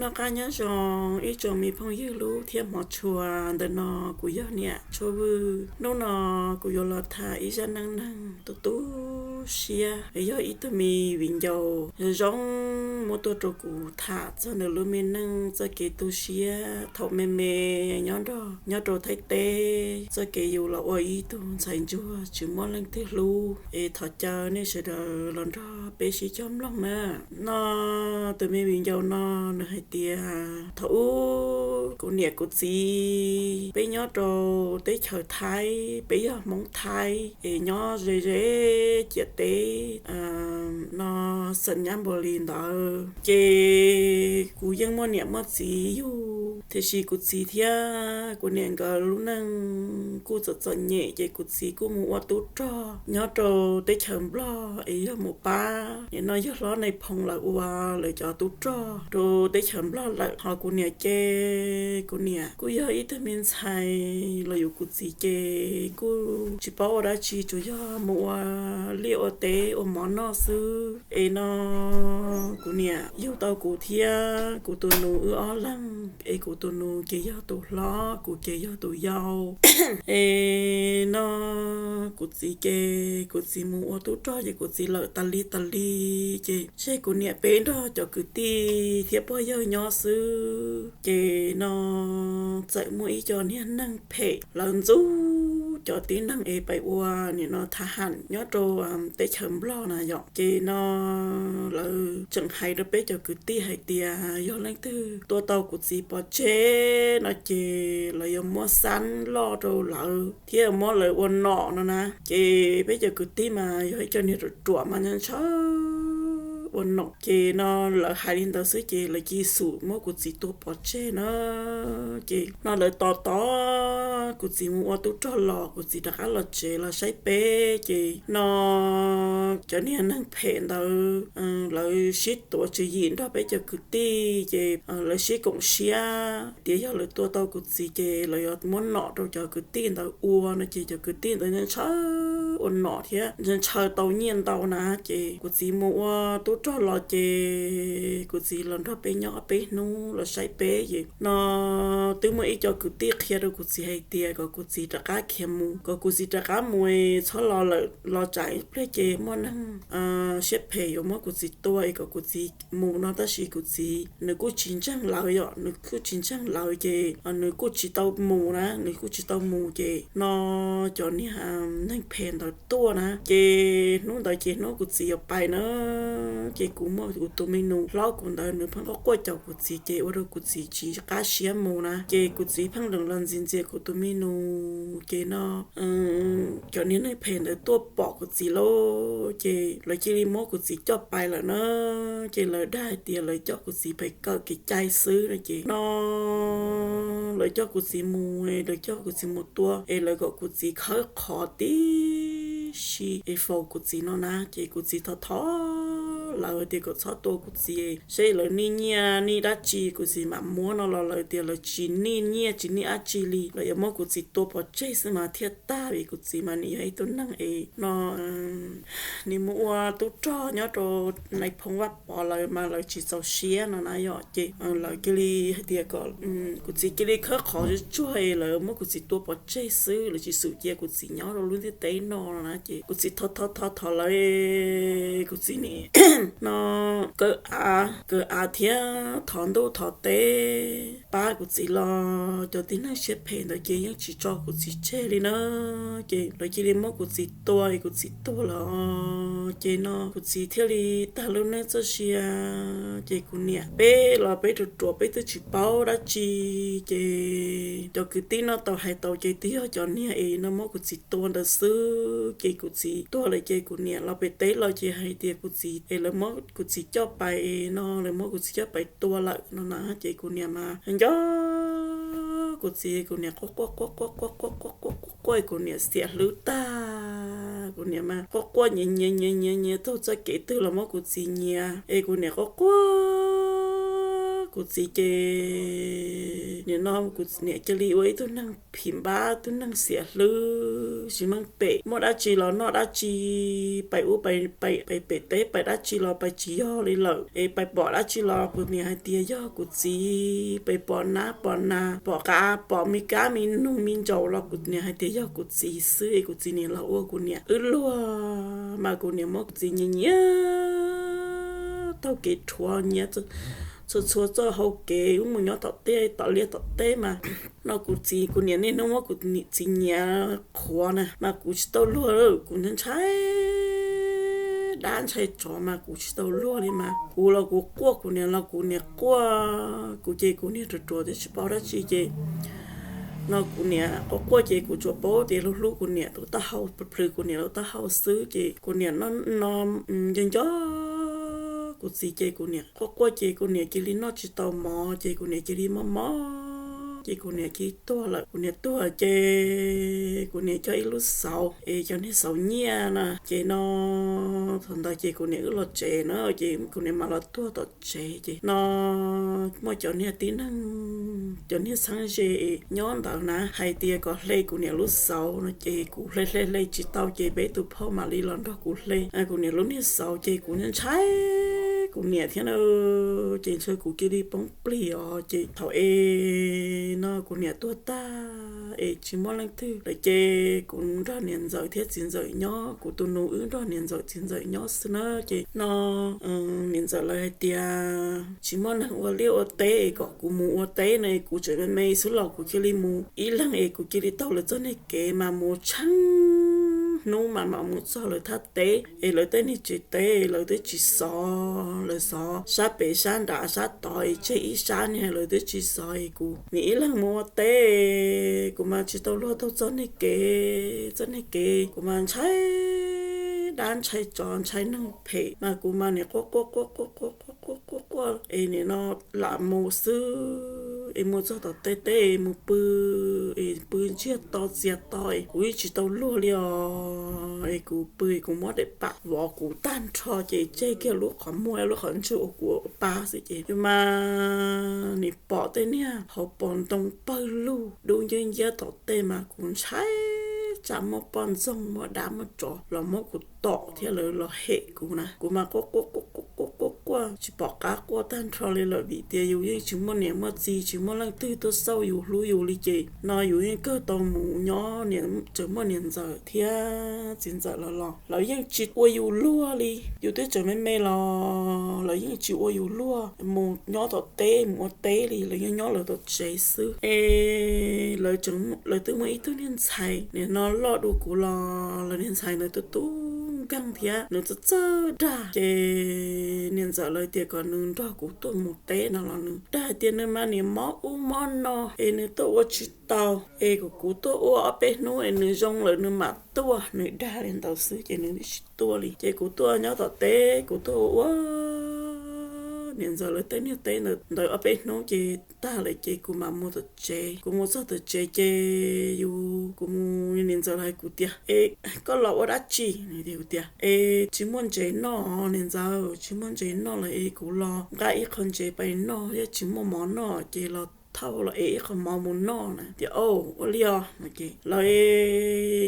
Noj qab nyob zoo ib tsoom me phooj ywg hlub thiab hmov tshua. Ntawm no kuv yog niam Tshuaj Vwj. Hnub no kuv yuav los tham ib zaj neej neeg tu tu siab, yog ib tug me viv ncaus zoo zoo muab tuaj rau kuv tham txog nws lub me neej txoj kev tu siab thaum me me nyob nrog nyob rau Thaib teb, txoj kev yus los ua ib tug ntxhais ntsuag tsis muaj leej twg hlub. Es thov caw nej sawv daws los nrog peb sib koom mloog na. No tus me viv ncaus no nws hais tias, thaum ub kuv niam kuv txiv peb nyob rau teb chaws Thaib, peb yog Hmoob Thaib es nyob ze ze ciam teb no xeem Nyab Npos Lis ntawd. Ces kuv yeej muaj niam muaj txiv yug, tiam sis kuv txiv thiab kuv niam nkawd lub neej kuj txom txom nyem, ces kuv txiv kuj mus ua tub rog nyob rau teb chaws Nplog es yog mus pab nim no yawg hlob Nais Phoo lawv ua lawv cov tub rog rau teb chaws Nplog lawm. Ho kuv niam ces kuv niam kuj yog ib tug me ntxhais los yus kuv txiv ces kuj tsis paub ua dab tsi, tsuas yog mus ua liaj ua teb ua mov noj xwb. Es no kuv niam yug tau kuv thiab kuv tus nus wb ob leeg, es kuv tus nus ces yog tus hlob, kuv ces yog tus yau. Es no kuv txiv ces kuv txiv mus ua tub rog ces kuv txiv lawm tas li tas li, ces tseg kuv niam peb nrog cov kwv tij thiab pog yawg nyob xwb. Ces no txawm muaj ib co niag neeg phem lawv ntxub cov tib neeg es pais ua nim no thab ham nyob rau teb chaws Nplog na yom. Ces no lawv tseem hais rau peb cov kwv tij hais tias yog leej twg tua tau kuv txiv pov tseg no ces lawv yuav muab xab loj rau lawv thiab muab lawv ua nom no na. Ces peb cov kwv tij mas yog ib co niag ruam ruam mas ntshaw ua nom, ces no lawv hais li ntawd xwb ces lawv cia xum muab kuv txiv tua pov tseg na. Ces no lawv tos tos kuv txiv mus ua tub rog los kuv txiv rov qab los tsev los saib peb, ces no cov niag neeg phem ntawd lawv sib tuav tswv yim nrog peb cov kwv tij, ces lawv sib koom siab tias yog lawv tua tau kuv txiv ces lawv yuav muab nom rau cov kwv tij ntawd ua no, ces cov kwv tij ntawd ntshaw ua nom thiab ntshaw tau nyiaj ntau na. Ces kuv txiv mus ua tub rog los ces kuv txiv los nrog peb nyob peb hnub los saib peb, ces no twb muaj ib co kwv tij qhia rau kuv txiv hais tias kom kuv txiv rov qab khiav mus, kom kuv txiv rov qab mus, txhob los lawm, los tsam ib pliag ces muaj neeg siab phem yuav muab kuv txiv tua es kom kuv txiv mus no. Tab sis kuv txiv nws kuj tsis ntseeg lawv yom, nws kuj tsis ntseeg lawv ces nws kuj tsis tau mus na, nws kuj tsis tau mus. Ces no cov niag neeg phem ntawd tuaj na, ces hnub ntawd ces hnub kuv txiv yuav pais na, ces kuv muaj kuv tus me nus hlob kuv ntawd nws pheej quaj quaj caum kuv txiv ces ua rau kuv txiv tsis qab siab mus na. Ces kuv txiv pheej lees los ntxias ntxias kuv tus me nus, ces no cov niag neeg phem ntawd tuaj pom kuv txiv lauj, ces lawv cia li muab kuv txiv coj pais lawm na. Ces lawv dag hais tias lawv coj kuv txiv pais kawm kev cai xwb no. Ces no lawv coj kuv txiv mus, lawv coj kuv txiv mus tua es lawv kom kuv txiv khawb qhov tib si es faus kuv txiv no na. Ces kuv txiv thov thov lawv tias kom txhob tua kuv txiv, seb lawv nij nyiaj nij dab tsi kuv txiv mam muab no los lawv tias lawv tsis nij nyiaj tsis nij dab tsi li, lawv yuav muab kuv txiv tua pov tseg xwb mas thiaj tag, vim kuv txiv mas nws yog ib tug neeg es no nws mus ua tub rog nyob rau Nais Phoo Vaj Pov lawv mas lawv tsis txaus siab no na yom. Ces lawv cia li hais tias kom kuv txiv cia li khawb qhov tsuag tsuag es lawv muab kuv txiv tua pov tseg xwb, lawv tsis xum cia kuv txiv nyob rau lub ntiaj teb no no na. Ces kuv txiv thov thov thov thov lawv, kuv txiv nim no kaw av kaw av thiab thov ntuj thov teb pab kuv txiv los cov tib neeg siab phem ntawd ces yeej tsis tso kuv txiv tseg li na. Ces lawv cia li muab kuv txiv tua es kuv txiv tuag lawm. Ces no kuv txiv thiaj li tag lub neej txoj sia. Ces kuv niam peb los peb ruam ruam peb twb tsis paub dab tsi, ces cov kwv tij noj tau hais tau ces twb yog cov niag es no muab kuv txiv tua ntawd xwb. Ces kuv txiv tuag lawm ces kuv niam los pem teb los ces hais tias kuv txiv es lawv muab kuv txiv coj pais no, lawv muab kuv txiv coj pais tua lawm no na. Ces kuv niam mas nco kuv txiv, kuv niam quaj quaj quaj quaj quaj quaj quaj quaj quaj quaj, kuv niam xiam hlwb tag. Kuv niam mas quaj quaj nyiav nyiav nyiav nyiav nyiav taug txoj kev twg los muab kuv txiv nyiav, es kuv niam quaj quaj Kuv txiv ces nim no kuv niam cia li ua ib tug neeg phim npab, tug neeg xiam hlwb, tsis meej pem, muaj dab tsi los noj dab tsi, pais ub pais pem teb pais dab tsi los pais tsis yog li lawm es pais pom dab tsi los kuv niam hais tias yog kuv txiv, pais pom nab pom nas, pom qav pom me kab me noog me ntsaum los kuv niam hais tias yog kuv txiv xwb es kuv txiv niam los ua kuv niam wb luag mas kuv niam muab kuv txiv nyiav nyiav taug kev rhuav nyiav txhua txhua txoj hau kev wb mus nyob tom teb tom liaj tom teb mas no kuv txiv kuv niam niaj hnub muab kuv txiv nyiav qhuav na mas kuv tsis tau luag, kuv ntshai dab ntshai tsov mas kuv tsis tau luag li mas kuv los kuv quaj kuv niam los kuv niam quaj, kuv ces kuv niag ruam ruam twb tsis paub dab tsi ces no kuv niam quaj quaj ces kuv tsuas paub tias hlub hlub kuv niam lub taub hau, plhws kuv niam lub taub hau xwb ces kuv niam no nco nco kuv txiv ces kuv niam quaj quaj ces kuv niam cia li noj tsis tau mov ces kuv niam cia li mob mob ces kuv niam cia li tuag lawm. Kuv niam tuag ces kuv niam coj ib lub xauv es cov niag xauv nyiaj na ces no thaum ntawd ces kuv niam wb los tsev na ces kuv niam mam los tuag tom tsev ces no muaj cov niag tib neeg, cov niag txheeb ze nyob ntawd na hais tias kom hle kuv niam lub xauv no ces kuv hle hle hle tsis tau ces peb tus phauj mam li los nrog kuv hle kuv niam lub niag xauv ces kuv ntshai kuv niam thiab na ces ntshe kuv cia li poob plig os ces thaum es no kuv niam tuag tag es tsis muaj leej twg lawm ces kuv nrog niam ntxawm thiab txiv ntxawm nyob, kuv tus nus wb nrog niam ntxawm txiv ntxawm nyob xwb na ces no niam ntxawm lawv hais tias tsis muaj neeg ua liaj ua teb es kom kuv mus ua teb no es kuv tseem me me xwb los kuv cia li mus ib leeg es kuv cia li taug lawv txoj niag kev mas mus tsheej hnub mas mam mus txog lawv thaj teb es lawv tej niag tsev teb lawv twb tsis xov, lawv xov sab pem sab nrad sab tod es tseg ib sab niag lawv twb tsis xov es kuv nim ib leeg mus ua teb, kuv mas tsis tau luag taug txoj niag kev, txoj niag kev kuv mas ntshai dab ntshai tsov ntshai neeg phem mas kuv mas nim quaj quaj quaj quaj quaj quaj quaj quaj es nim no lam mus xwb es mus txog tom tej teb es mus pw es pw ntsiag to txias to es kuv yeej tsis tau luag li os es kuv pw es kuv muab daim pam vov kuv tag nrho ces tseg kiag lub qhov muag lub qhov ntswg uas kuv ua pa xwb ces yus mas nim pom tej niag hauv paus ntoo pawg lug dub nciab nciab tom tej mas kuv ntshai tsam muaj poj ntxoog muaj dab muaj tsov los muab kuv tom thiab lawv los hem kuv na kuv mas quaj quaj quaj quaj quaj quaj tsis pom qab quaj tag nrho li lawm vim tias yus yeej tsis muaj niam muaj txiv tsis muaj leej twg tuaj xauj yus hlub yus li ces no yus yeej kawg tau mus nyob niam, tseem muaj niam ntxawm thiab txiv ntxawm lawv los lawv yeej tsis ua yus luag li, yus twb tseem me me los lawv yeej tsis ua yus luag mus nyob tom teb mus ua teb li lawv yeej nyob lawv tom tsev xwb es lawv twb muaj ib tug niag ntxhais nim no loj dua kuv los lawv niag ntxhais ntawd twb tub nkeeg thiab nws txawj txawj dag ces niam ntxawm lawv tias kom nws nrog kuv tuaj mus teb no los nws dag tias nws mas nim mob ub mob no es nws tuaj ua tsis tau es kom kuv tuaj ua ob peb hnub es nws zoo lawm nws mam tuaj, nws dag li ntawd xwb ces nws tsis tuaj li ces kuv tuaj nyob tom teb kuv tuaj ua ua niam ntxawm lawv tej niag teb ntawd ob peb hnub ces tag lawm ces kuv mam mus tom tsev, kuv mus txog tom tsev ces yus kuv mus niam ntxawm lawv hais kuv tias es koj los ua dab tsi tias es tsis muaj ntsev noj niam ntxawm tsis muaj ntsev noj lawm es kuv los nqa ib qho ntsev pais noj thiab tsis muaj mov noj ces los thauj los es ib qho mov mus noj na tias ua li os no ces lawv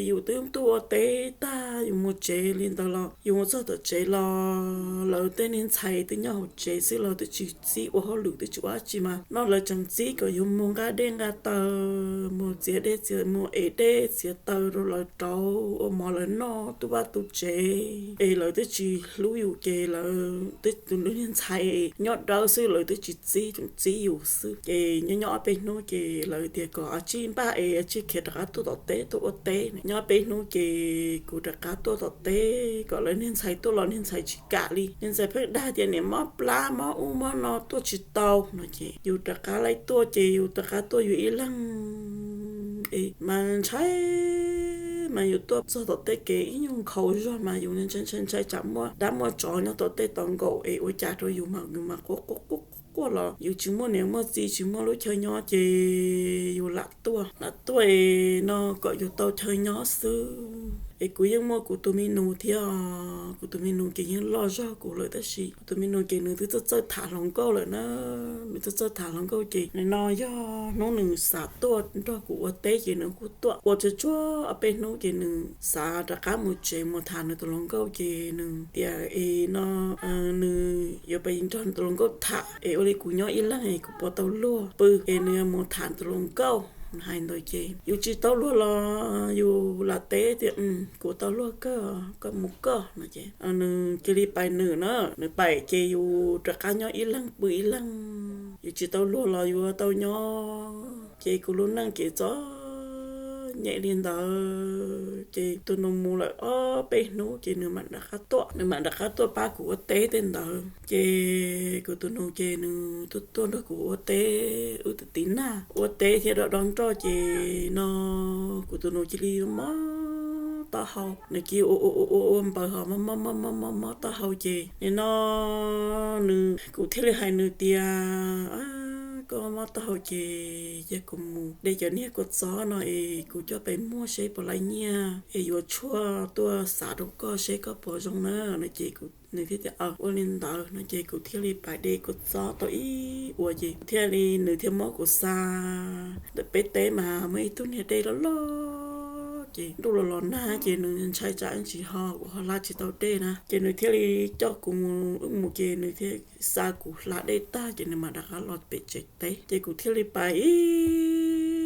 yus twb tuaj ua teb tag yus mus tsev li ntawd los yus mus txog tom tsev los lawv tej niag ntxhais twb nyob hauv tsev xwb los twb tsis txib ua hauj lwm twb tsis ua dab tsi mas no lawv tseem txib kom yus mus nqa dej nqa taws mus txiav dej txiav mus ev dej txiav taws rau lawv rauv ua mov lawv noj tu vaj tu tsev es lawv twb tsis hlub yus ces lawv twb tus niag ntxhais nyob dawb xwb lawv twb tsis txib tseem txib yus xwb ces nyob nyob ob peb hnub ces lawv tias kom tsij npaj es tsij khiav rov qab tuaj tom teb tuaj ua teb nyob ob peb hnub ces kuv rov qab tuaj tom teb kom lawv niag ntxhais tuaj los niag ntxhais tsis kam li niag ntxhais pheej dag tias niam mob plab mob ub mob no tuaj tsis tau no ces yus rov qab laij tuaj ces yus rov qab tuaj yus ib leeg es mas ntshai mas yus tuaj txog tom tej kev ib nyuag nkhaus zog mas yus ntshai ntshai ntshai tsam muaj dab muaj tsov nyob tom tej tod nkaum es ua cas rau yus mas yus mas quaj quaj quaj quaj los yus tsis muaj niam muaj txiv tsis muaj lub chaw nyob ces yus lam tuaj lam tuaj es no kom yus tau chaw nyob xwb Es kuv yeej muaj kuv tus me nus thiab, kuv tus me nus ces yeej loj zog kuv lawm tab sis kuv tus me nus ces nws twb txawj txawj tham hluas nkauj lawm na. Nws txawj txawj tham hluas nkauj ces nim no yog hnub nws xav tuaj nrog kuv ua teb ces nws kuj tuaj ua tsuag tsuag ob peb hnub ces nws xav rov qab mus tsev mus tham nws tus hluas nkauj ces nws tias es no nws yuav pab nrog nws tus hluas nkauj tham es ua li kuv nyob ib leeg es kuv puas tau luag pw es nws yuav mus tham tus hluas nkauj. Hais ntawd ces yus tsis tau luag los yus lam teb tias kuv tau luag kawg, koj mus koj no ces nws cia li pais nws na. Nws pais ces yus rov qab nyob ib leeg pw ib leeg, yus tsis tau luag los yuav tau nyob. Ces kuv lub neej ces txom nyem li ntawd ces tus nus mus lawm ob peb hnub ces nws mam rov qab tuaj, nws mam rov qab tuaj pab kuv ua teb tej ntawd ces kuv tus nus ces nws tuaj tuaj nrog kuv ua teb, wb tiv nag ua teb thiab dob dob nroj ces no kuv tus nus cia li mob taub hau, nws cia li ua ua ua ua npaws hos mob mob mob mob mob taub hau ces nim no nws, kuv thiaj li hais nws tias koj mob taub hau ces cia kuv mus de cov niag kua txob no es kuv coj pes muag seb puas laib nyiaj es yuav tshuaj tuaj xav rau koj seb koj puas zoo na no ces nws thiaj tias ua li ntawd no ces kuv thiaj li pais de kua txob tau ib ua ces thiaj li nws thiaj muab kuv xa ntawm peb teb mas muaj ib tug niag dej loj loj ces ntuj los los nag ces nws ntshai tsam ntsis ho kuv ho hla tsis tau dej na ces nws thiaj li coj kuv mus, wb mus ces nws thiaj xa kuv hla dej tag ces nws mam rov qab los pem tsev teb ces kuv thiaj li pais ib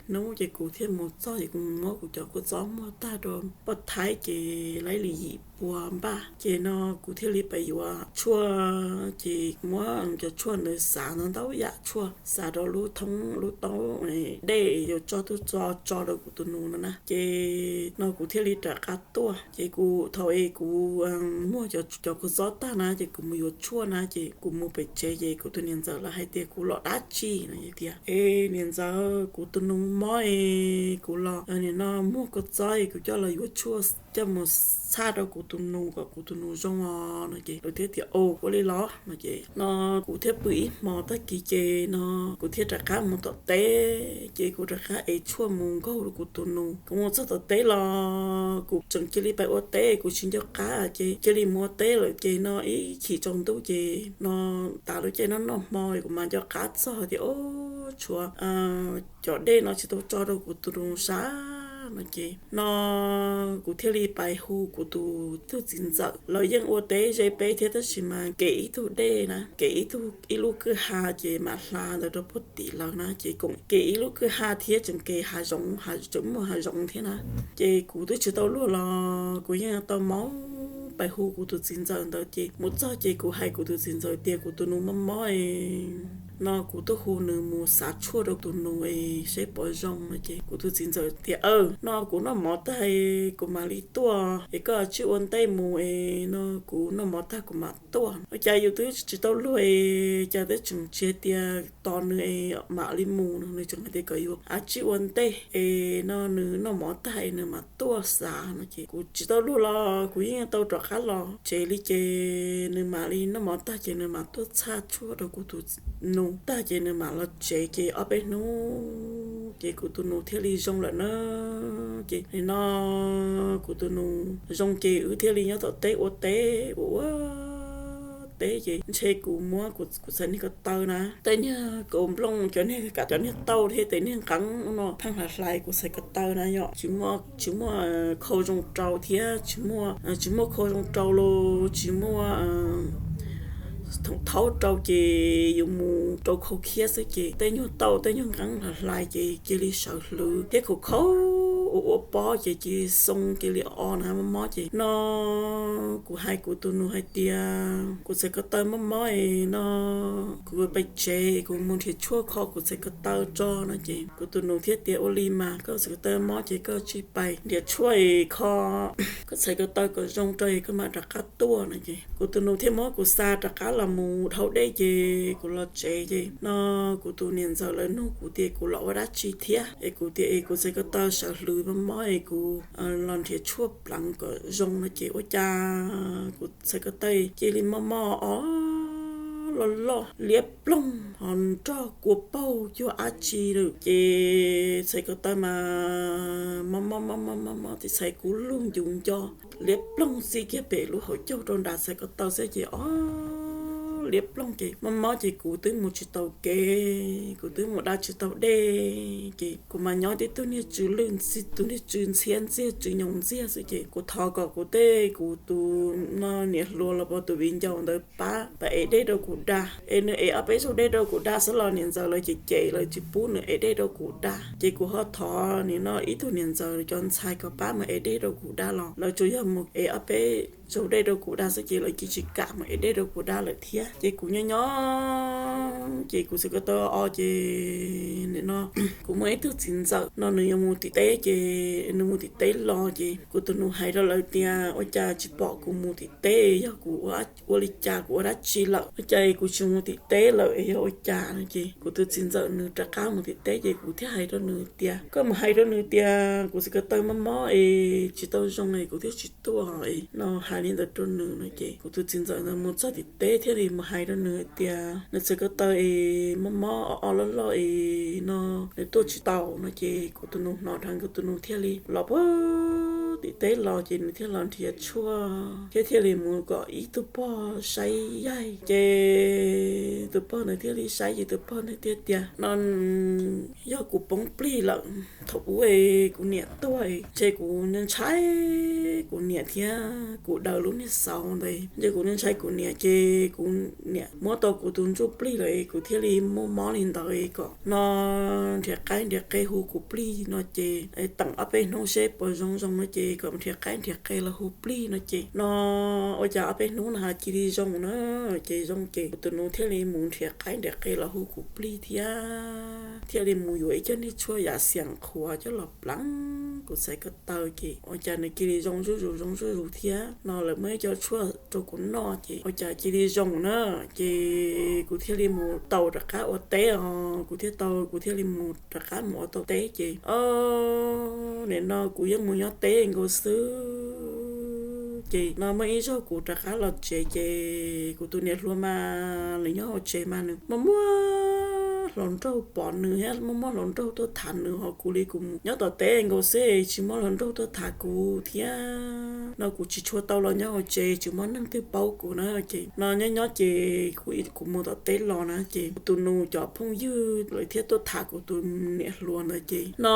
hnub ces kuv thiaj mus txog ces kuv muab kuv cov kua txob muag tag rau poj thaib ces laib li yim pua npaj ces no kuv thiaj li pais yuav tshuaj ces muab cov tshuaj ntawd xav ntau ntau yam tshuaj xav rau lub thoob lub taub dej yuav tso tuaj tso tso rau kuv tus nus no na ces no kuv thiaj li rov qab tuaj ces kuv thaum es kuv muag cov kua txob tag na ces kuv mus yuav tshuaj na ces kuv mus pem tsev ces kuv tus niam ntxawm lawv hais tias kuv los dab tsi no tias es niam ntxawm kuv tus nus mob es kuv los nim no muag kua txob es kuv coj los yuav tshuaj coj mus txhaj rau kuv tus nus kom kuv tus nus zoo os no ces lawv thiaj tias ua li los no ces no kuv thiaj pw ib hmo tag kis ces no kuv thiaj rov qab mus tom teb ces kuv rov qab ev tshuaj mus nkaug rau kuv tus nus. Kuv mus txog tom teb los kuv tseem cia li pais ua teb, kuv tsis nco qab ces cia li mus ua teb lawm ces no ib chim tsaus ntuj ces no tas lub caij noj noj hmo kuv mam nco qab txog tias o tshuav cov dej no tsis tau tso rau kuv tus nus sav no ces no kuv thiaj li pais hu kuv tus tug txiv ntxawm. Lawv yeej ua teb ze peb thiab tab sis mas kev ib tug dej na, kev ib tug ib lub kwj ha ces mam hla ntawd rau puag tim lawv na ces koom kev ib lub kwj ha thiab tseem kev hav zoov, tseem muaj hav zoov thiab na. Ces kuv twb tsis tau luag los kuv yeej tau mob pais hu kuv tus txiv ntxawm ntawd ces mus txog ces kuv hais kuv tus txiv ntxawm tias kuv tus nus mob mob no kuv tuaj hu nws mus xav tshuaj rau tus nus es seb puas zoo no ces kuv tus txiv ntxawm tias aw no kuv noj mov tag kuv mam li tuaj es koj tsij ua ntej mus es no kuv noj mov tag kuv mam tuaj. Ua cas yus twb tsis tau luag es cas twb tseem tsis hais tias tos nws es mam li mus no, nws tseem hais tias kom yus tsij ua ntej es no nws noj mov tag es nws mam tuaj xav no ces kuv tsis tau luag los kuv yeej tau rov qab los tsev li ces nws mam li noj mov tag ces nws mam tuaj txhaj tshuaj rau kuv tus nus tag ces nws mam los tsev ces ob peb hnub ces kuv tus nus thiaj li zoo lawm na. Ces nim no kuv tus nus zoo ces wb thiaj li nyob tom teb ua teb ua ua teb ces ntshe kuv muab kuv txhais niag ko taw na, tej niag kaus nplooj cov niag kam cov niag tauj thiab tej niag nqeeb no pheej hlais hlais kuv txhais ko taw na yom, tsis muaj khau zoo rau thiab tsis muaj, tsis muaj khau zoo rau los tsis muaj thoom thaub rau ces yus mus rau khau khiab xwb ces tej nyuag tauj tej nyuag nqeeb hlais hlais ces cia li sawv hlwv thiab khauv khauv ua ua pob ces cia li xoo cia li o na mob mob ces no kuv hais kuv tus nus hais tias kuv txhais ko taw mob mob es no kuv pais tsev kuv mus nrhiav tshuaj kho kuv txhais ko taw tso no ces kuv tus nus thiaj tias ua li mas koj txhais ko taw mob ces koj tsij pais nrhiav tshuaj es kho koj txhais ko taw kom zoo rau es koj mam rov qab tuaj no ces kuv tus nus thiaj muab kuv xa rov qab los mus dhau dej ces kuv los tsev ces no kuv tus niam ntxawm lawv nug kuv tias kuv los ua dab tsi thiab es kuv tias es kuv txhais ko taw sawv hlwv mob mob es kuv los nrhiav tshuaj pleev kom zoo no ces ua cas kuv txhais ko taw cia li mob mob os loj loj liab ploog ho nrog kua paug cuag dab tsi lawm ces txhais ko taw mas mob mob mob mob mob mob ces txhais kuv lug ncuv nco liab ploog txij kiag pem lub hauv caug rau nram txhais ko taw xwb ces o liab ploog ces mob mob ces kuv twb mus tsis tau kev, kuv twb mus da tsis tau dej ces kuv mas nyob tib tug niag tsw lwj ntxi, tus niag tsw ntxhiab ntxiag tsw nyoos ntxiag xwb ces kuv thov kom kuv tej, kuv tus no niam hluas los pos tus viv ncaus ntawd pab pab ev dej rau kuv da. Es nws ev ob peb zaug dej rau kuv da xwb los niam ntxawm lawv cem cem lawv tsis pub nws ev dej rau kuv da ces kuv ho thov nim no ib tug niam ntxawm cov ntxhais kom pab mus ev dej rau kuv da los lawv tsuas yog mus ev ob peb zaug dej rau kuv da xwb ces lawv cia tsis kam mus ev dej rau kuv da lawm thiab ces kuv nyob nyob ces kuv txhais ko taw o ces nim no kuv muaj ib tug txiv ntxawm no nws yuav mus tim teb ces nws mus tim teb los ces kuv tus nus hais rau lawv tias ua cas tsis pom kuv mus tim teb, yog kuv ua li cas kuv ua dab tsi lawm, ua cas kuv tsis mus tim teb lawm es yog ua cas no ces kuv tus txiv ntxawm nws rov qab mus tim teb ces kuv thiaj hais rau nws tias, koj mus hais rau nws tias kuv txhais ko taw mob mob es tsis tau zoo es kuv thiaj tsis tuaj no, hais li ntawd rau nws no ces kuv tus txiv ntxawm ntawd mus txog tim teb thiaj li mus hais rau nws tias nws txhais ko taw es mob mob o o loj loj es no nws tuaj tsis tau no ces kuv tus nus hnov dheev kuv tus nus thiaj li los puag tim teb los ces nws thiaj los nrhiav tshuaj thiab thiaj li mus kom ib tug pog saib yaig ces tus pog ntawd thiaj li saib ces tus pog ntawd thiaj tias no yog kuv poob plig lawm. Thaum ub kuv niam tuag ntshe kuv ntshai kuv niam thiab kuv daws lub niag xauv ntawd ces kuv ntshai kuv niam ces kuv niam muab tau kuv tus ntsuj plig lawm kuv thiaj li muaj mob li ntawd kom no nrhiav qaib nrhiav qe hu kuv plig no ces teem ob peb hnub seb puas zoo zoo no ces kom nrhiav qaib nrhiav qe los hu plig no ces no ua cas ob peb hnub no cia li zoo na ces zoo ces kuv tus nus thiaj li mus nrhiav qaib nrhiav qe los hu kuv plig thiab thiaj li mus yuav ib co niag tshuaj yam xiam qhuav coj los pleev kuv txhais ko taw ces ua cas nws cia li zoo zuj zus zoo zuj zus thiab no lawv muab ib co tshuaj rau kuv noj ces ua cas cia li zoo na ces kuv thiaj li mus tau rov qab ua teb os, kuv thiaj tau, kuv thiaj li mus rov qab mus ua tau teb ces o nim no kuv yeej mus nyob teb nkaus xwb ces no muaj ib zaug kuv rov qab los tsev ces kuv tus niam hluas mas nws nyob hauv tsev mas nws muaj muaj hluas nraug pom nws thiab muaj muaj hluas nraug tuaj tham nws ho kuv li kuv mus nyob tom teb nkaus xwb tsis muaj hluas nraug tuaj tham kuv thiab no kuv tsis tshua tau los nyob hauv tsev tsis muaj neeg twg paub kuv na ces no nyob nyob ces kuv mus tom teb los na ces kuv tus nus cov phooj ywg lawv thiaj tuaj tham kuv tus niam hluas ntawd ces no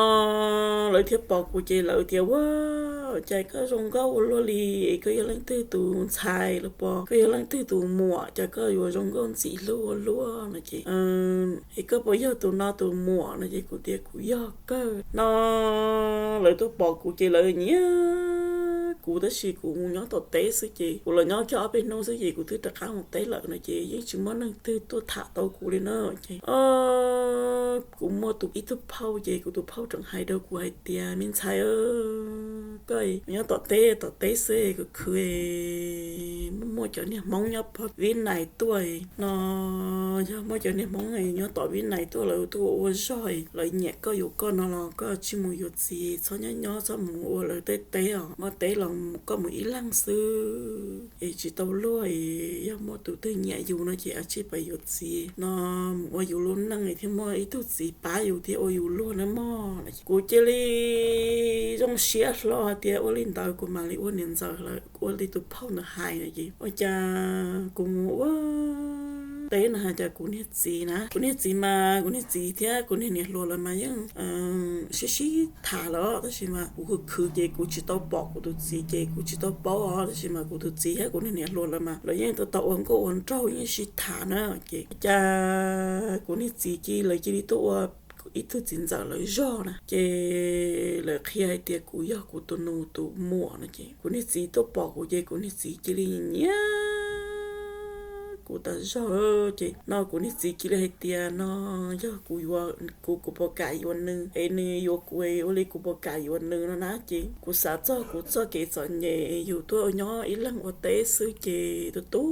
lawv thiaj pom kuv ces lawv tias ua cas koj zoo nkauj ua luaj li es koj yog leej twg tus ntxhais los pos koj yog leej twg tus muam cas koj yuav zoo nkauj ntxim hlub ua luaj no ces es koj puas yog tus no tus muam no ces kuv tias kuv yog kawg no lawv tuaj pom kuv ces lawv nyiam kuv tab sis kuv mus nyob tom teb xwb ces kuv los nyob kiag ob peb hnub xwb ces kuv twb rov qab mus teb lawm no ces yeej tsis muaj neeg twg tuaj tham tau kuv li na ces kuv muaj tus ib tug phauj ces kuv tus phauj tseem hais rau kuv hais tias me ntxhais, koj nyob tom teb tom teb xwb kuv khwv muaj muaj cov niag Hmoob nyob pog Vib Nais tuaj no yog muaj cov niag Hmoob nyob tom Vib Nais tuaj lawv tuaj ua ua zog lawv nyiam koj yuav koj no los koj tsij mus yuav txiv txhob nyob nyob txhob mus ua lawv tej teb os, muaj teb los koj mus ib leeg xwb es tsis tau luag es yog muaj tus twg nyiam yus no ces tsij pab yuav txiv no mus ua yus lub neej thiaj muaj ib tug txiv pab yus thiab ua yus luag na mog. Kuv cia li zoo siab hlo hais tias ua li ntawd kuv mam li ua niam ntxawm lawm ua li tus phauj ntawd hais no ces ua cas kuv mus ua teb no hais tias kuv niag txiv na, kuv niag txiv mas kuv niag txiv thiab kuv niag niam hluas lawv mas yeej sib sib tham lawm tab sis mas kuv khwv khwv ces kuv tsis tau pom kuv tus txiv ces kuv tsis tau paub os tab sis mas kuv tus txiv thiab kuv niag niam hluas lawv mas lawv yeej tau tau ua nkauj ua nraug yeej sib tham na ces cas kuv niag txiv cia lawv cia li tuaj ua ib tug txiv ntxawm lawv zog na ces lawv qhia hais tias kuv yog kuv tus nus tus muam no ces kuv niag txiv tuaj pom kuv ces kuv niag txiv cia li nyiam kuv tas zog ces no kuv niag txiv cia li hais tias no yog kuv yuav kuv kuv puas kam yuav nws es nws yuav kuv ua li kuv puas kam yuav nws no na ces kuv xav txog kuv txoj kev txom nyem yus tuaj nyob ib leeg ua teb xwb ces tu tu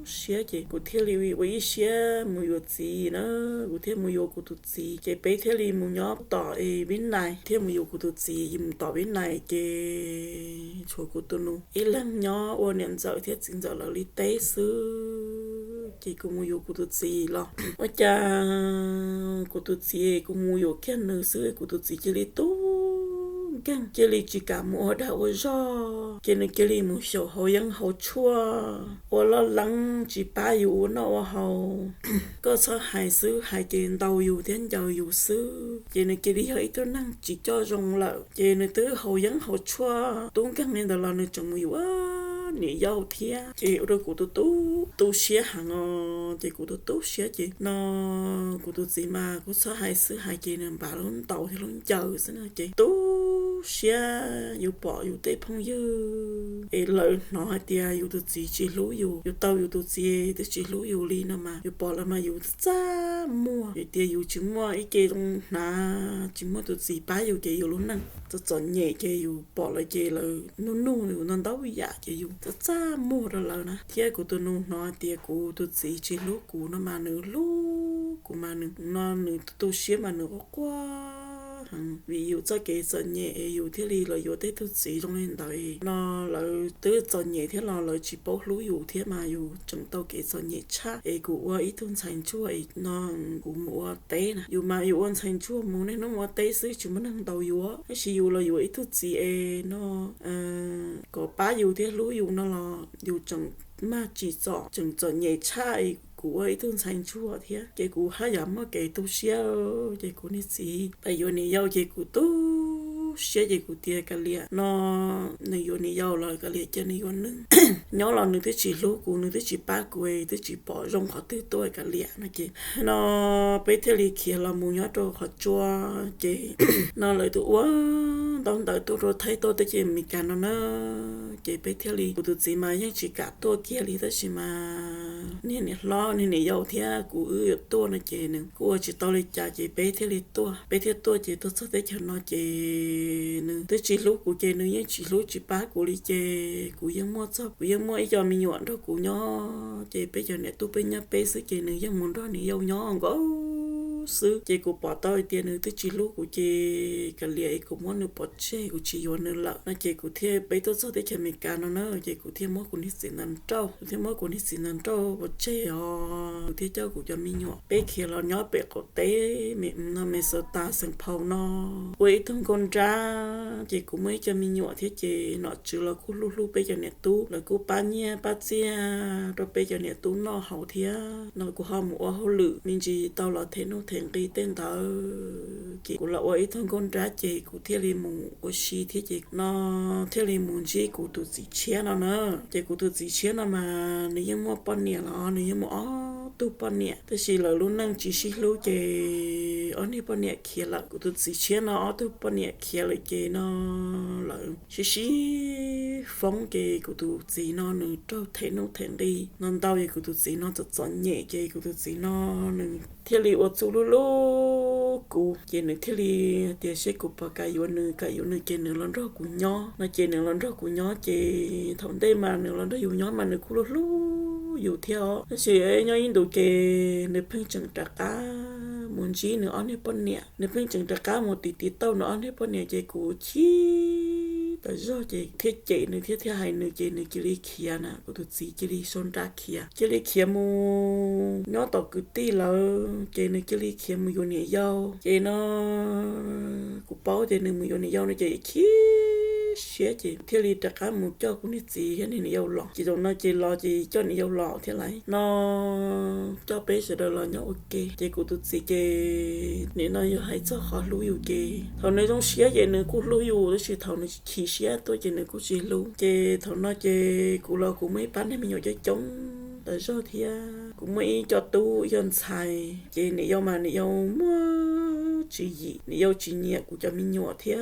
siab ces kuv thiaj li ua ib siab mus yuav txiv na, kuv thiaj mus yuav kuv tus txiv ces peb thiaj li mus nyob tom Vib Nais thiaj mus yuav kuv tus txiv mus tom Vib Nais ces tshuav kuv tus nus ib leeg nyob ua niam ntxawm thiab txiv ntxawm lawv li teb xwb. Ces kuv mus yuav kuv tus txiv los ua cas kuv tus txiv, kuv mus yuav kiag nws xwb kuv tus txiv cia li tub nkeeg, cia li tsis kam mus ua dag ua zog, ces nws cia li mus xyaum hauv yeeb hauv tshuaj ua loj leeb tsis pab yus ua noj ua haus. Koj txhob hais xwb, hais ces ntaus yus thiab ncaws yus xwb. Ces nws cia li yog ib tug neeg tsis coj zoo lawm, ces nws twb haus yeeb haus tshuaj tub nkeeg li ntawd los nws tseem mus yuav niam yau thiab. Ces ua rau kuv tu tu tu siab heev os, ces kuv tu tu siab ces no kuv tus txiv mas kuv txhob hais xwb, hais ces nws npam lub ntaus thiab lub ncaws xwb no ces tu siab. Yus pom yus tej phooj ywg es lawv hnov hais tias yus tus txiv tsis hlub yus, yus tau yus tus txiv twb tsis hlub yus li no mas yus pom lawv mas yus txaj muag, vim tias yus tsis muaj ib ce zoo hnav, tsis muaj tus txiv pab yus ces yus lub neej txom txom nyem, ces yus pom lawv ces lawv nug nug yus ntau ntau yam ces yus txaj txaj muag rau lawv na. Thiab kuv tus nus hnov hais tias kuv tus txiv tsis hlub kuv no mas nws hlub kuv mas nws no nws tu siab mas nws quaj quaj heev vim yus txoj kev txom nyem es yus thiaj li los yuav tej tug txiv zoo li ntawd no. Lawv twb txom nyem thiab los lawv tsis paub hlub yus thiab mas yus tseem tau kev txom nyem tshaj. Es kuv ua ib tug ntxhais ntsuag es no kuv mus ua teb na, yus mas yus ua ntxhais ntsuag mus niaj hnub mus ua teb xwb tsis muaj neeg ntaus yuav, tab sis yus los yuav ib tug txiv es no kom pab yus thiab hlub yus no los yus tseem mag tsim txom, tseem txom nyem tshaj es kuv ua ib tug ntxhais ntsuag thiab. Ces kuv haj yam muaj kev tu siab, ces kuv niag txiv pab yuav niam yau ces kuv tu siab ces kuv tias kav liam no, nws yuav niam yau los kav liam cia nws yuav nws. Nyob los nws twb tsis hlub kuv, nws twb tsis pab kuv, twb tsis pom zoo qhov twg tuaj kav liam no ces no peb thiaj li khiav los mus nyob rau qhov tsua. Ces no lawv tus ua ntaub ntawv tuaj rau Thaib tuaj teb chaws Amelikas no na. Ces peb thiaj li, kuv tus txiv mas yeej tsis kam tuaj kiag li tab sis mas niag niam hlob niag niam yau thiab kuv wb yuav tuaj no ces nws kuj ua tsis tau li cas ces peb thiaj li tuaj. Peb thiaj tuaj ces tuaj txog teb chaws no ces nws twb tsis hlub kuv ces nws yeej tsis hlub tsis pab kuv li ces kuv yeej muaj txog, kuv yeej muaj ib co me nyuam nrog kuv nyob ces peb cov niam tub peb nyob peb xwb ces nws yeej mus nrog niam yau nyob nkaus xwb. Ces kuv pom tau hais tias nws twb tsis hlub kuv ces kav liam es kuv muab nws pov tseg kuv tsis yuav nws lawm no ces kuv thiaj, peb tuaj txog teb chaws Amelikas no na ces kuv thiaj muab kuv niag txiv ntawd nrauj, kuv thiaj muab kuv niag txiv ntawd nrauj pov tseg os. Kuv thiaj coj kuv cov me nyuam peb khiav los nyob pem qaum teb no Minnesota xeem Phau no ua ib tug nkauj nrab. Ces kuv muaj ib co me nyuam thiab ces nom tswv los kuj hlub hlub peb cov niam tub, lawv kuj pab nyiaj pab txiaj rau peb cov niam tub noj haus thiab no kuv ho mus ua hauj lwm me ntsis tau los them nuj them nqi tej ntawd. Ces kuv los ua ib tug nkauj nrab ces kuv thiaj li mus ua si thiab ces no thiaj li mus ntsib kuv tus txiv tshiab no na. Ces kuv tus txiv tshiab no mas nws yeej muaj poj niam los nws yeej muaj ob tug poj niam tab sis lawv lub neej tsis sib hlub ces ob niag poj niam khiav lawm. Kuv tus txiv tshiab no ob tug poj niam khiav lawm ces no lawv sib sib foob ces kuv tus txiv no nws raug them nuj them nqi no ntau ces kuv tus txiv no txom txom nyem ces kuv tus txiv no nws thiaj li ua txuj hlub hlub kuv ces nws thiaj li tias seb kuv puas kam yuav nws, kam yuav nws ces nws los nrog kuv nyob no ces nws los nrog kuv nyob ces thaum ntej mas nws los nrog yus nyob mas nws kuj hlub hlub yus thiab os. Tab sis nyob ib ntus ces nws pheej tseem rov qab mus ntsib nws ob niag poj niam, nws pheej tseem rov qab mus tiv tiv tauj nws ob niag poj niam ces kuv chim tas zog ces thiaj cem nws thiab thiaj hais nws ces nws cia li khiav na, kuv tus txiv cia li sau nra khiav, cia li khiav mus nyob tom kwv tij lawm ces nws cia li khiav mus yuav niam yau ces no kuv paub ces nws mus yuav niam yau no ces chim siab ces thiaj li rov qab mus coj kuv niag txiv thiab niam yau los ces zaum no ces los ces coj niam yau los thiab lawm no. Coj peb sawv daws los nyob ua ke ces kuv tus txiv ces nim no yog hais txog qhov hlub yus ces thaum nws zoo siab ces nws kuj hlub yus tab sis thaum nws chim siab tuaj ces nws kuj tsis hlub. Ces thaum no ces kuv los kuv muaj ib pab niag me nyuam coob coob tas zog thiab kuv muaj ib co tub ib co ntxhais ces niam yau mas niam yau muaj tswv yim, niam yau tsis nyiam kuv cov me nyuam thiab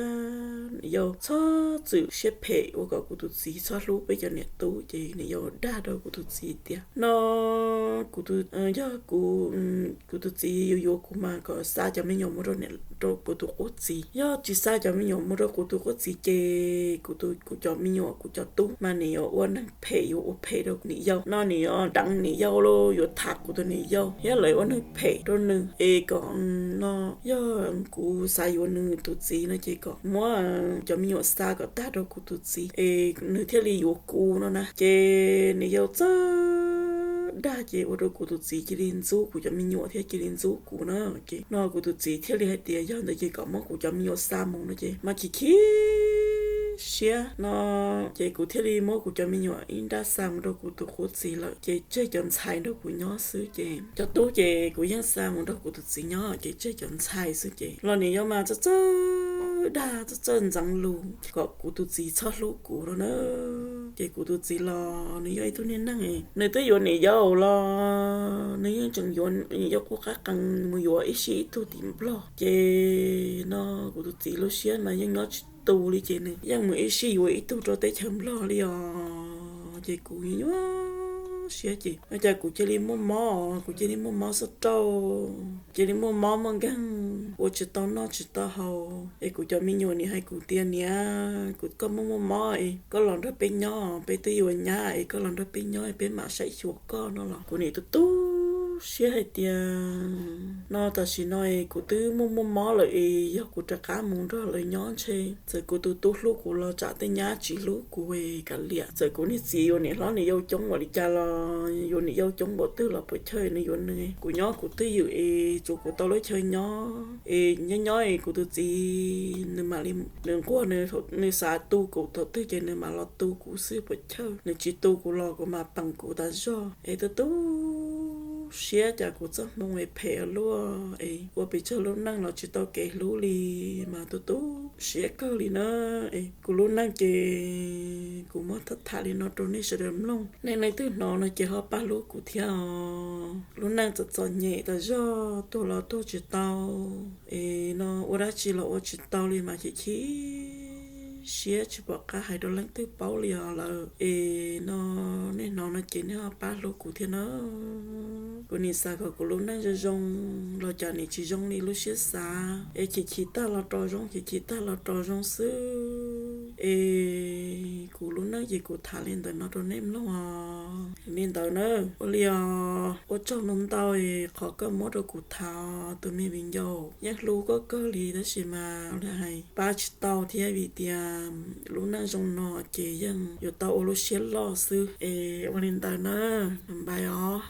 niam yau txhob txwm siab phem ua kom kuv tus txiv txhob hlub peb cov niam tub ces niam yau dag rau kuv tus txiv tias no kuv, yog kuv, kuv tus txiv yuav yuav kuv mas kom xa cov me nyuam mus rau kuv tus qub txiv, yog tsis xa cov me nyuam mus rau kuv tus qub txiv ces kuv, kuv cov me nyuam kuv cov tub mas nws yuav ua neeg phem, yuav ua phem rau niam yau no, nws yuav deev niam yau los yuav tham kuv tus niam yau thiab lawv ua neeg phem rau nws es kom no yog kuv xav yuav nws tus txiv no ces kom muab cov me nyuam xa kom tag rau kuv tus txiv es nws thiaj li yuav kuv no na. Ces niam yau txawm dag ces ua rau kuv tus txiv cia li ntxub kuv cov me nyuam thiab cia li ntxub kuv na. Ces no kuv tus txiv thiaj li hais tias yog ntawd ces kom muab kuv cov me nyuam xa mus no ces mas chim chim siab no ces kuv thiaj li muab kuv cov me nyuam ib nrab xa mus rau kuv tus qub txiv lawm ces tseg cov ntxhais nrog kuv nyob xwb. Ces cov tub ces kuv yeej xa mus nrog kuv tus txiv nyob ces tseg cov ntxhais xwb ces los niam yau mas txawj txawj dag txawj txawj ntxeev lus kom kuv tus txiv txhob hlub kuv no na. Ces kuv tus txiv los nws yog ib tug niag neeg, nws twb yuav niam yau los nws yeej tseem yuav niam yau qub qab qees mus yuav ib sij ib tug tim Nplog. Ces no kuv tus txiv lub siab mas yeej nyob tsis tu li ces nws yeej mus ib sij yuav ib tug rau teb chaws Nplog li os. Ces kuv nyuaj siab ces ua cas kuv cia li muaj mob, kuv cia li muaj mob xub rauj, cia li muaj mob muaj nkeeg, ua tsis tau noj tsis tau haus es kuv cov me nyuam nim hais kuv tias niam, kuv, koj muaj muaj mob es koj los nrog peb nyob, peb twb yuav nyab es koj los nrog peb nyob es peb mam saib xyuas koj no los kuv nim tu tu siab hais tias no tam sim no es kuv twb muaj muaj mob lawm es yog kuv rov qab mus nrog lawv nyob ntshe txawm kuv tus tub hlub kuv los tsam tej nyab tsis hlub kuv es kav liam. Txawm kuv niag txiv yuav niam hlob niam yau coob npaum li cas los yuav niam yau coob npaum twg los puas chawj nws yuav nws. Kuv nyob kuv twj ywm es tsuas kuv tau lub chaw nyob es nyob nyob es kuv tus txiv nws mam li, nws nquag, nws xav tu kuv thaum twg ces nws mam los tu kuv xwb puas chawj. Nws tsis tu kuv los kuv mam peem kuv tas zog es tu tu siab cas kuv txoj hmoo es phem ua luaj es ua pes tsawg lub neej los tsis tau kev hlub li mas tu tu siab kawg li na. Es kuv lub neej ces kuv muab tham tham li no rau nej sawv daws mloog, nej leej twg hnov no ces ho pab hlub kuv thiab os. Lub neej txom txom nyem tas zog, tuag los tuag tsis tau es no ua dab tsi los ua tsis tau li mas chim chim siab tsis pom qab hais rau leej twg paub li os lawm. Es no nej hnov no ces nej ho pab hlub kuv thiab na. Kuv nim xav kom kuv lub neej zoo zoo los cas nim tsis zoo li lub siab xav es chim chim tag los rov zoo, chim chim tag los rov zoo xwb. Es kuv lub neej ces kuv tham li ntawd no rau nej mloog os. Li ntawd na, ua li os, ua tsaug ntau ntau es qhov koj muab rau kuv tham os tus me viv ncaus. Yeej hlub koj kawg li tab sis mas hais pab tsis tau thiab vim tias lub neej zoo no ces yeej yuav tau ua lub siab loj xwb es ua li ntawd na, npais os.